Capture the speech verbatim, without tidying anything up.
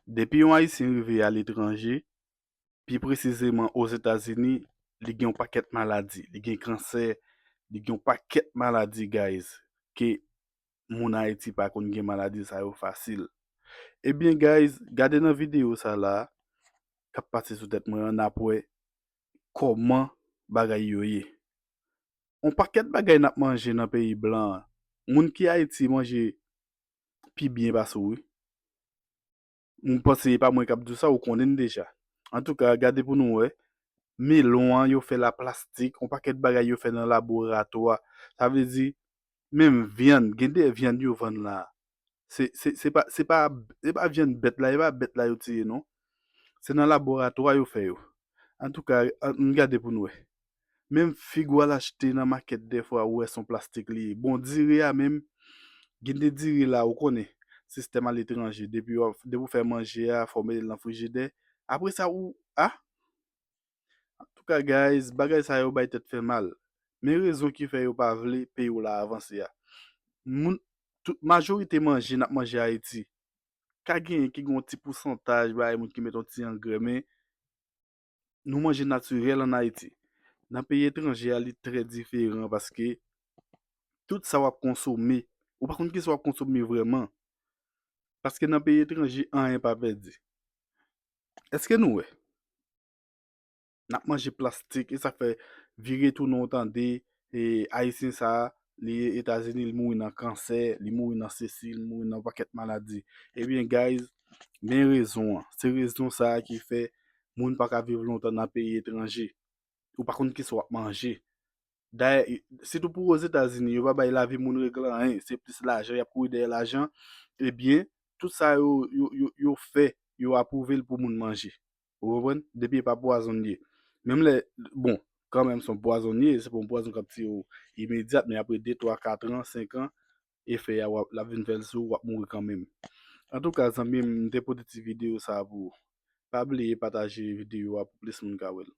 Depi yon Ayisyen rive aletranje, pi presizeman Ozetazini, li gen yon pakèt maladi. Li gen kansè, li gen yon pakèt maladi, guys, ke moun Ayiti pa konn gen maladi sa yo fasil. Ebyen, guys, gade nan videyo sa la, k ap pase sou tèt mwen an, n ap wè kòman bagay yo ye. On pakèt bagay n ap manje nan peyi blan an. Moun ki Ayiti manje pi byen pase w, wi. M panse e pa mwen k ap di w sa, ou konnen l deja. Antouka, gade pou nou wè. Melon an, yo fè l a plastik, on pakèt bagay yo fè nan laboratwa. Sa vle di, menm vyann, gen de vyann yo vann la. Se, se, se pa, se pa, se pa vyann bèt la, e pa bèt la yo tiye, non. Se nan laboratwa yo fè yo. Antouka, ann gade pou n wè. Menm fig w al achte nan makèt, dèfwa ou wè se on plastik li ye. Bon, diri a menm, gen de diri la, ou konnen, sistèm aletranje, depi w ap, depi w fè manje a, fò w mete l nan frijidè. Apre sa, ou, a? Antouka, guys, bagay sa yo bay tèt fè mal. Men rezon ki fè yo pa vle peyi w la avanse a. Moun, tout, majorite manje n ap manje Ayiti, ka genyen ki gen yon ti pousantaj, bay moun ki met yon ti angrè, men nou manje natirèl ann Ayiti. Nan peyi etranje a, li trè diferan paske tout sa w ap konsome, ou pa konn kisa w ap konsome vrèman. Paske nan peyi etranje, anyen pa pèdi. Èske nou wè? N ap manje plastik, e sa k fè vire tounen w tande, e, Ayisyen sa a, li Etazini, li mouri nan kansè, li mouri nan sesi, li mouri nan pakèt maladi. Ebyen, guys, men rezon an. Se rezon sa a ki fè moun pa ka viv lontan nan peyi etranje. Ou pa konn kisa w ap manje. Dayè, sitou pou Ozetazini, yo pa bay lavi moun regle anyen. Se plis lajan, y ap kouri dèyè lajan. Ebyen, tout sa yo, yo, yo, yo fè, yo apwouve l pou moun manje. Ou konprann? Depi e pa pwazon l ye. Menm lè, bon, kanmenm se yon pwazon l ye, se pa yon pwazon k ap tiye w imedyat, men apre de, twa, kat an, senk an, efè a, w ap, l ap vin fè l sou ou, w ap mouri kanmenm. Antouka, zanmi m, m te pote ti videyo sa a pou ou. Pa bliye pataje videyo a pou plis moun ka wè l.